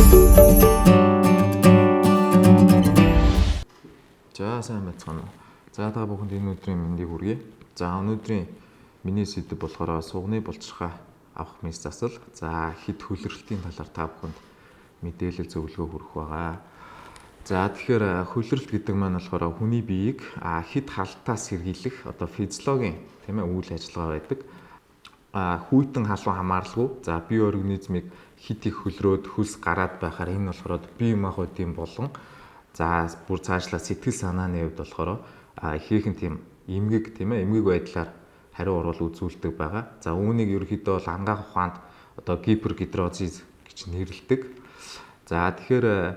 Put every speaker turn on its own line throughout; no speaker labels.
За сайн байцгаана уу. За та бүхэнд энэ өдрийн мэндийг хүргэе. За өнөөдрийн миний сэдэв болохоор сугны булчирхай авах мэс засал. За хэд хөлрөлтийн талаар та бүхэнд мэдээлэл зөвлөгөө хүргэх байгаа. За тэгэхээр хөлрөлт гэдэг маань болохоор хүний биеийг хэд халтаас сэргийлэх одоо физиологийн тийм ээ үйл ажиллагаа байдаг. Хүйтэн халуун хамааралгүй. За бие организмыг хит их хөлрөөд хөлс гараад байхаар энэ болохоор бие махбодын болон за бүр цаашлаа сэтгэл санааны хувьд болохоор ихээхэн тийм эмгэг тийм ээ эмгэг байдлаар хариу урвал үзүүлдэг байгаа. За үүнийг ерөнхийдөө бол ангаах ухаанд одоо гипергидрозис гэж нэрлэдэг. За тэгэхээр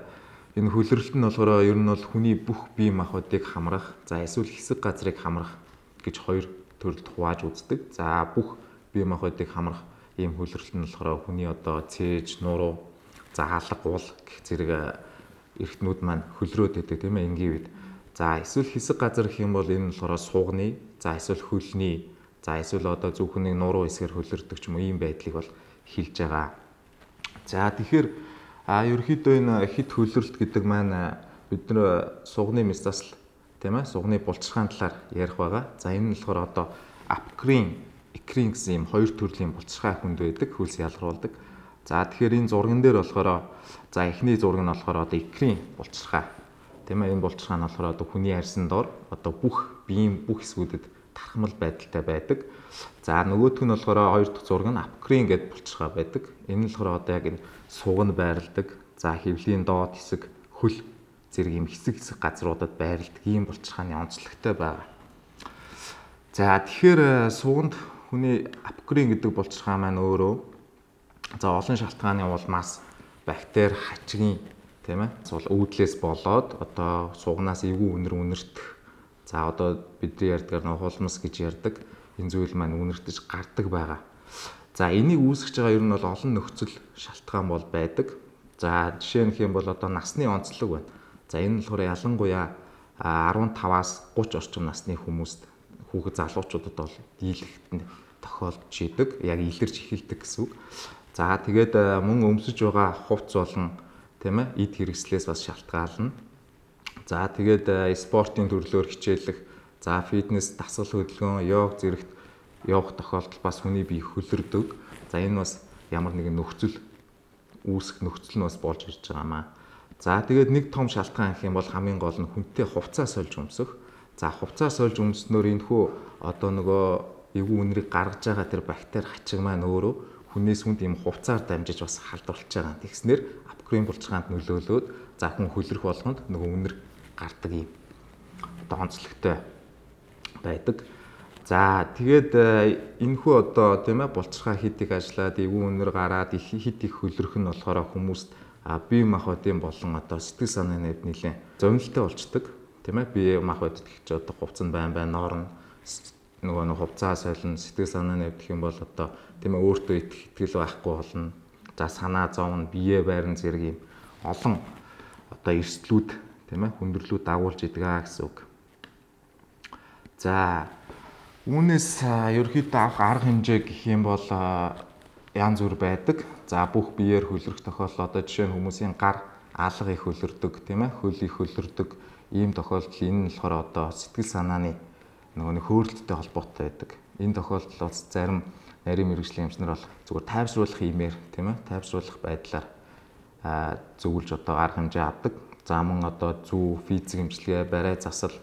энэ хөлрөлт нь болохоор ер нь бол хүний бүх бие махбодыг хамрах, за эсвэл хэсэг газрыг хамрах гэж хоёр төрөлд хувааж үздэг. За бүх бие махбодыг хамрах ийм хөлрөлт нь болохоор хүний одоо цээж, нуруу, за алга, уул гэх зэрэг эрхтнүүд маань хөлрөөд байдаг тийм ээ энгийн үед. За эсвэл хэсэг газар гэх юм бол энэ нь болохоор суугны, за эсвэл хөлний, за эсвэл одоо зөвхөн нэг нуруу хэсгээр хөлөрдөг ч юм уу ийм байдлыг бол хэлж байгаа. За тэгэхээр ерөнхийдөө энэ хит хөлрөлт гэдэг маань бид нар сугны мэс засал тийм ээ сугны булчирхаан талаар ярих байгаа. За энэ нь болохоор одоо апкрин, экрин гэсэн ийм хоёр төрлийн булчирхай хүнд байдаг, хөлс ялгаруулдаг. За тэгэхээр энэ зурган дээр болохоор за эхний зураг нь болохоор одоо экрин булчирхай. Тийм ээ энэ булчирхай нь болохоор одоо хүний арьсан дор одоо бүх биеийн бүх хэсгүүдэд тархмал байдалтай байдаг. За нөгөөх нь болохоор хоёр дахь зураг нь апкрин гэдэг булчирхай байдаг. Энэ нь болохоор одоо яг энэ суг нь байрладаг. За хөвлийн доод хэсэг, хөл зэрэг юм хэсэг хэсэг газруудад байрладаг ийм булчирхааны онцлогтой байгаа. За тэгэхээр суганд хүний апкрин гэдэг булчирхай маань өөрөө за олон шалтгааны улмаас бактери, хачгийн тийм ээ сул үүдлээс болоод одоо суганаас эвгүй үнэр үнэртэх. За одоо бидний ярьдгаар нөх хулмас гэж ярьдаг энэ зүйл маань үнэртэж гардаг байгаа. За энийг үүсгэж байгаа ер нь бол олон нөхцөл шалтгаан бол байдаг. За жишээ нь хэм бол одоо насны онцлог байна. За энэ нь болохоор ялангуяа 15-аас 30 орчим насны хүмүүст хүүхэд залуучуудад бол дийлэгт тохиолдож идэг. Яг илэрч эхэлдэг гэсэн үг. За тэгээд мөн өмсөж байгаа хувц болон тийм ээ эд хэрэгслээс бас шалтгаална. За тэгээд спортын төрлөөр хичээлэх, за фитнес, дасгал хөдөлгөөн, йог зэрэгт явах тохиолдолд бас хүний бие хөлөрдөг. За энэ бас ямар нэгэн нөхцөл үүсэх нөхцөл нь бас болж ирж байгаа маа. За тэгээд нэг том шалтгаан гэх юм бол хамгийн гол нь хүнтэй хувцас сольж өмсөх. За хувцас сольж өмснөөр энэхүү одоо нөгөө эвгүй үнэрийг гаргаж байгаа тэр бактери хачиг маань өөрөө хүнээс хүнд ийм хувцаар дамжиж бас халдварлаж байгаа. Тэгснээр апкрин булчирхаанд нөлөөлөөд за хүн хөлрөх болгонд нөгөө үнэр гардаг ийм одоо онцлогтой байдаг. За тэгээд энэхүү одоо тийм ээ булчирхай хит их ажиллаад эвгүй үнэр гараад их хит их хөлрөх нь болохоор хүмүүст бие махбодын болон одоо сэтгэл санааны хувьд нэлээд зовнилтой болчдөг. Тийм ээ бие махбодод гэж одоо хувцас нь байн байн ноорно, нөгөө нэг хувцаа солино, сэтгэл санааны хувьд гэх юм бол одоо тийм ээ өөртөө итгэх итгэл байхгүй болно. За санаа зовно, бие байрна зэрэг юм олон одоо эрсдлүүд тийм ээ хүндрэлүүд дагуулж идэг аа гэсэн үг. За үүнээс ерөнхийдөө авах арга хэмжээ гэх юм бол янз бүр байдаг. За бүх биеэр хөлрөх тохиолдол одоо жишээ нь хүмүүсийн гар алга их хөлөрдөг тийм ээ хөл их хөлөрдөг ийм тохиолдол энэ нь болохоор одоо сэтгэл санааны нөгөө нэг хөөрөлттэй холбоотой байдаг. Энэ тохиолдолд бас зарим нарийн мэргэжлийн эмчнэр бол зүгээр тайвшруулах иймээр тийм ээ тайвшруулах байдлаар зөвлөж одоо арга хэмжээ авдаг. За мөн одоо зүү, физик эмчилгээ, барай засал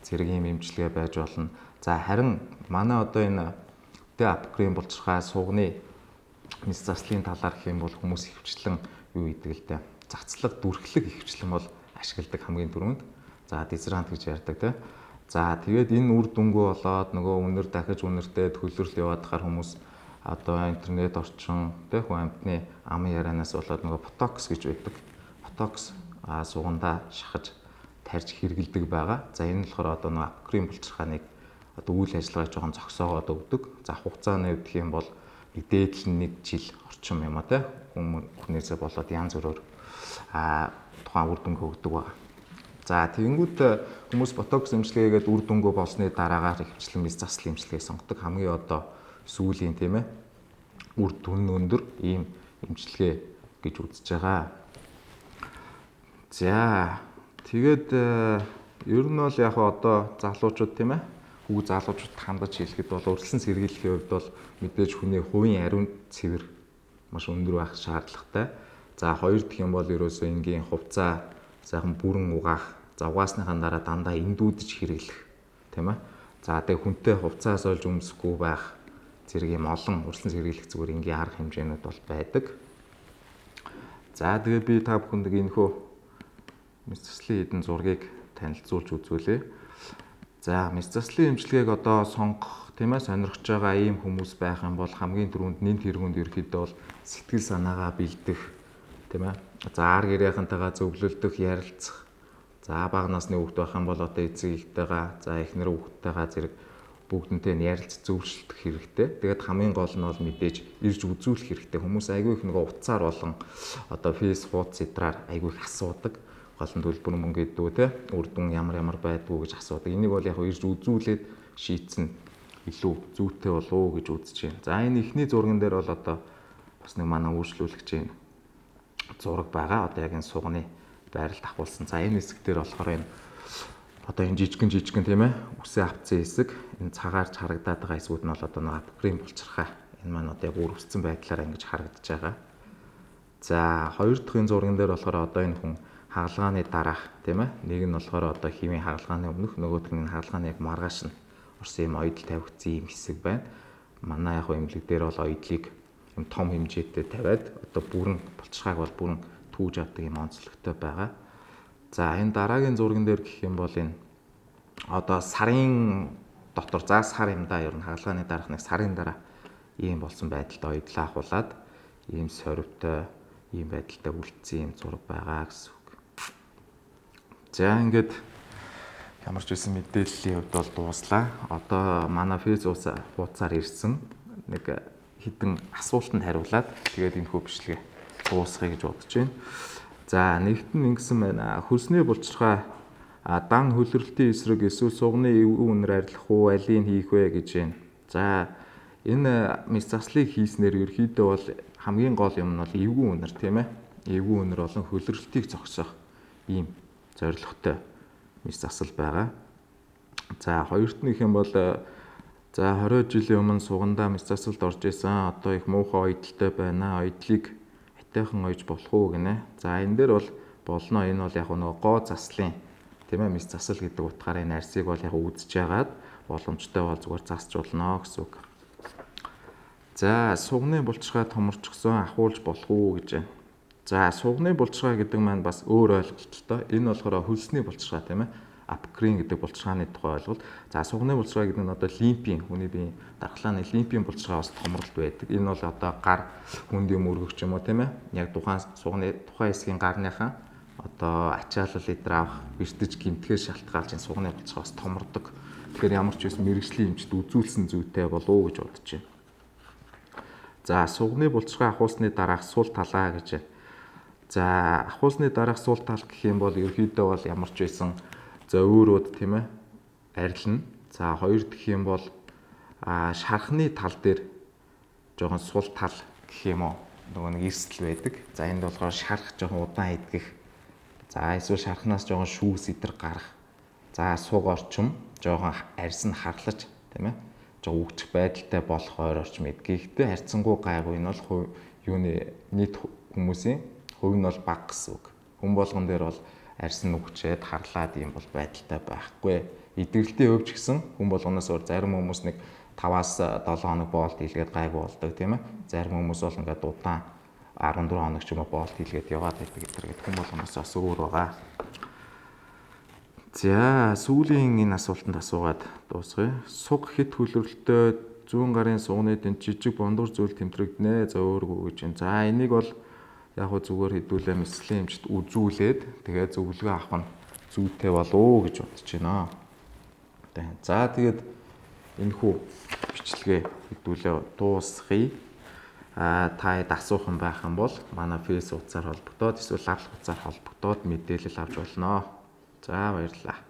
зэрэг ийм эмчилгээ байж болно. За харин манай одоо энэ дэ апкрин булчирхай сугны мэс заслын талаар гэх юм бол хүмүүс ихэвчлэн юу хийдэг л дээ. Цацлаг, дүрхлэг ихэвчлэн бол ашигладаг хамгийн түрүүнд. За дезодорант гэж ярьдаг тийм. За тэгээд энэ үр дүнгүй болоод нөгөө үнэр дахиж үнэртээд хөлөрлөл яваад хахаар хүмүүс одоо интернет орчин тийм хүн амьтны ам ярианаас болоод нөгөө ботокс гэж байдаг. Ботокс сугандаа шахаж тарьж хэрэгэлдэг байгаа. За энэ нь болохоор одоо нөгөө апкрин булчирхааныг одоо үйл ажиллагааг жоохон зогсоогоод өгдөг. За хугацааны хувьд гэх юм бол нэг дээдл нь 1 жил орчим юм а тий хүнээсээ болоод янз бүрээр тухайн үр дүнгээ өгдөг байгаа. За тэгэнгүүт хүмүүс ботокс эмчилгээгээд үр дүнгүй болсны дараагаар ихэвчлэн мэс засал эмчилгээг сонгодог. Хамгийн одоо сүүлийн тийм ээ үр дүн өндөр ийм эмчилгээ гэж үзэж байгаа. За тэгээд ер нь бол яг одоо залуучууд тийм ээ хүүг залуучуудад хандаж хэлэхэд бол урьдчилан сэргийлэхийн хувьд бол мэдээж хүний хувийн ариун цэвэр маш өндөр байх шаардлагатай. За хоёр дахь юм бол ерөөсөө энгийн хувцаа сайхан бүрэн угаах, за угаасныхаа дараа дандаа эндүүдж хэрэглэх тийм ээ. За тэгээ хүнтэй хувцаас олж өмсөхгүй байх зэрэг юм олон урьдчилан сэргийлэх зүгээр энгийн арга хэмжээнүүд бол байдаг. За тэгээ би та бүхэнд энэхүү мэс заслын хэдэн зургийг танилцуулж үзүүлье. За мэс заслын эмчилгээг одоо сонгох тийм ээ сонирхож байгаа ийм хүмүүс байх юм бол хамгийн түрүүнд нэн тэргуунд ерөөхдөө бол сэтгэл санаагаа бэлдэх тийм ээ. За ар гэрийнхэнтэйгээ зөвлөлдөх, ярилцах. За бага насны хүүхэд байх юм бол одоо эцэг эхтэйгээ, за эхнэр хүүхэдтэйгээ зэрэг бүгдэнтэй нь ярилцж зөвшөлдөх хэрэгтэй. Тэгээд хамгийн гол нь бол мэдээж ирж үзүүлэх хэрэгтэй. Хүмүүс айгүй их нөгөө утсаар болон одоо фейс хуудас эдраар айгүй их асуудаг. Гол нь төлбөр мөнгө гэдэг те үр дүн ямар ямар байдгүй гэж асуудаг. Энийг бол яг ирж үзүүлээд шийдсэн илүү зүйтэй болов уу гэж үзэж байна. За энэ эхний зурган дээр бол одоо бас нэг манай үйлчлүүлэгчийн зураг байгаа. Одоо яг энэ суганы байралд авахулсан. За энэ хэсэг дээр болохоор энэ одоо энэ жижигэн тийм ээ үсээ авцсан хэсэг энэ цагаарч харагдаад байгаа хэсгүүд нь бол одоо нэг апокрин булчирхай. Энэ маань одоо яг үр өссөн байдлаараа ингэж харагдаж байгаа. За хоёр дахь энэ зурган дээр болохоор одоо энэ хүн хагалгааны дараах тийм ээ нэг нь болохоор одоо химийн хагалгааны өмнөх нөгөөх нь хагалгааны яг маргааш нь орсон юм оёдол тавигдсан юм хэсэг байна. Манай яг эмнэлэг дээр бол оёдлыг юм том хэмжээтэй тавиад одоо бүрэн булчирхайг бол бүрэн түүж авдаг юм онцлогтой байгаа. За энэ дараагийн зурган дээр гэх юм бол энэ одоо сарын дотор за сар юм да ер нь хагалгааны дараах нэг сарын дараа ийм болсон байдалд оёдлоо ахуулаад ийм сорвтой ийм байдалтай үлдсэн ийм зураг байгаа гэсэн үг. За ингээд ямар ч байсан мэдээллийн хувьд бол дууслаа. Одоо манай Facebook хуудасаар ирсэн нэг хэдэн асуултанд хариулаад тэгээд энэ хүү бичлэгээ дуусгая гэж бодож байна. За нэгт нь ингэсэн байна. Хөлсний булчирхай дан хөлрөлтийн эсрэг эсвэл сугны эвгүй үнэр арилгах уу, алийг хийх вэ гэж байна. За энэ мэс заслыг хийснээр ерөөхдөө бол хамгийн гол юм нь бол эвгүй үнэр тийм ээ. Эвгүй үнэр болон хөлрөлтийг зогсоох ийм зорилготой мэс засал байгаа. За хоёрт нь гэх юм бол за 20 жилийн өмнө сугандаа мэс засалд орж исэн. Одоо их муухай оёдолтой байна. Оёдлыг атайхан ойж болох уу гинэ. За энэ дээр бол болно. Энэ бол яг нөгөө гоо заслын тийм ээ мэс засал гэдэг утгаараа энэ арсыг бол яг үзэж яагаад боломжтой бол зүгээр засч болно гэсэн үг. За сугны булчирхай томорчсон ахуулж болох уу гэж байна. За сугны булчирхай гэдэг маань бас өөр ойлголттой. Энэ болохоор хөлсний булчирхай тийм ээ. Апокрин гэдэг булчирхааны тухай ойлголт. За сугны булчирхай гэдэг нь одоо лимпийн хүний биеийн дархлааны лимпийн булчирхай бас томролт байдаг. Энэ бол одоо гар хүнд юм өргөх ч юм уу тийм ээ. Яг тухайн сугны тухайн хэсгийн гарныхаа одоо ачаалал эдэр авах, бэртэж гэмтгэхээс шалтгаалж энэ сугны булчирхай бас томордог. Тэгэхээр ямар ч байсан мэргэжлийн эмчид үзүүлсэн зүйтэй болов уу гэж бодож байна. За сугны булчирхай ахуулсны дараах сул талаа гэж байна. За ахуулсны дараах сул тал гэх юм бол ерөөхдөө бол ямар ч байсан за өөрөөд тийм ээ арилна. За хоёр гэх юм бол шархны тал дээр жоохон сул тал гэх юм уу нөгөө нэг эрсдэл байдаг. За энд болохоор шарх жоохон удаан идгэх. За эсвэл шархнаас жоохон шүүс идэр гарах. За суг орчим жоохон арьс нь харлаж тийм ээ жоохон үгчих байдалтай болох ойр орчим эд. Гэхдээ харьцангуй гайгүй энэ бол юуны нийт хүмүүсийн хувь нь бол бага гэсэн үг. Хүн болгон дээр бол арьс нь үгчээд харлаад ийм бол байдалтай байхгүй. Идэвхтэй хувьч гэсэн хүн болгоноос өөр зарим хүмүүс нэг 5-аас 7 хоног боолт хийлгээд гайгүй болдог тийм ээ. Зарим хүмүүс бол ингээд удаан 14 хоног ч юм уу боолт хийлгээд яваад байдаг гэдэг хүн болгоноос бас өөр байгаа. За сүүлийн энэ асуултанд асуугаад дуусгая. Суг хэд хөлөрлөлтөй зүүн гарын сугны дэнд жижиг бондор зүйл тэмтрэгдэнэ. За өөргөө гэж байна. За энийг бол яг хөө зүгээр хэдүүлээ мэслийн эмчит үзүүлээд тэгээ зөвлөгөө авах нь зүйтэй болов уу гэж бодож байна. За тэгээд энэ хүү бичлэгээ хэдүүлээ дуусгая. Та хэд асуух юм байх юм бол манай фейс хуудасаар холбогдоод эсвэл лавл хуудасаар холбогдоод мэдээлэл авч болно. За баярлалаа.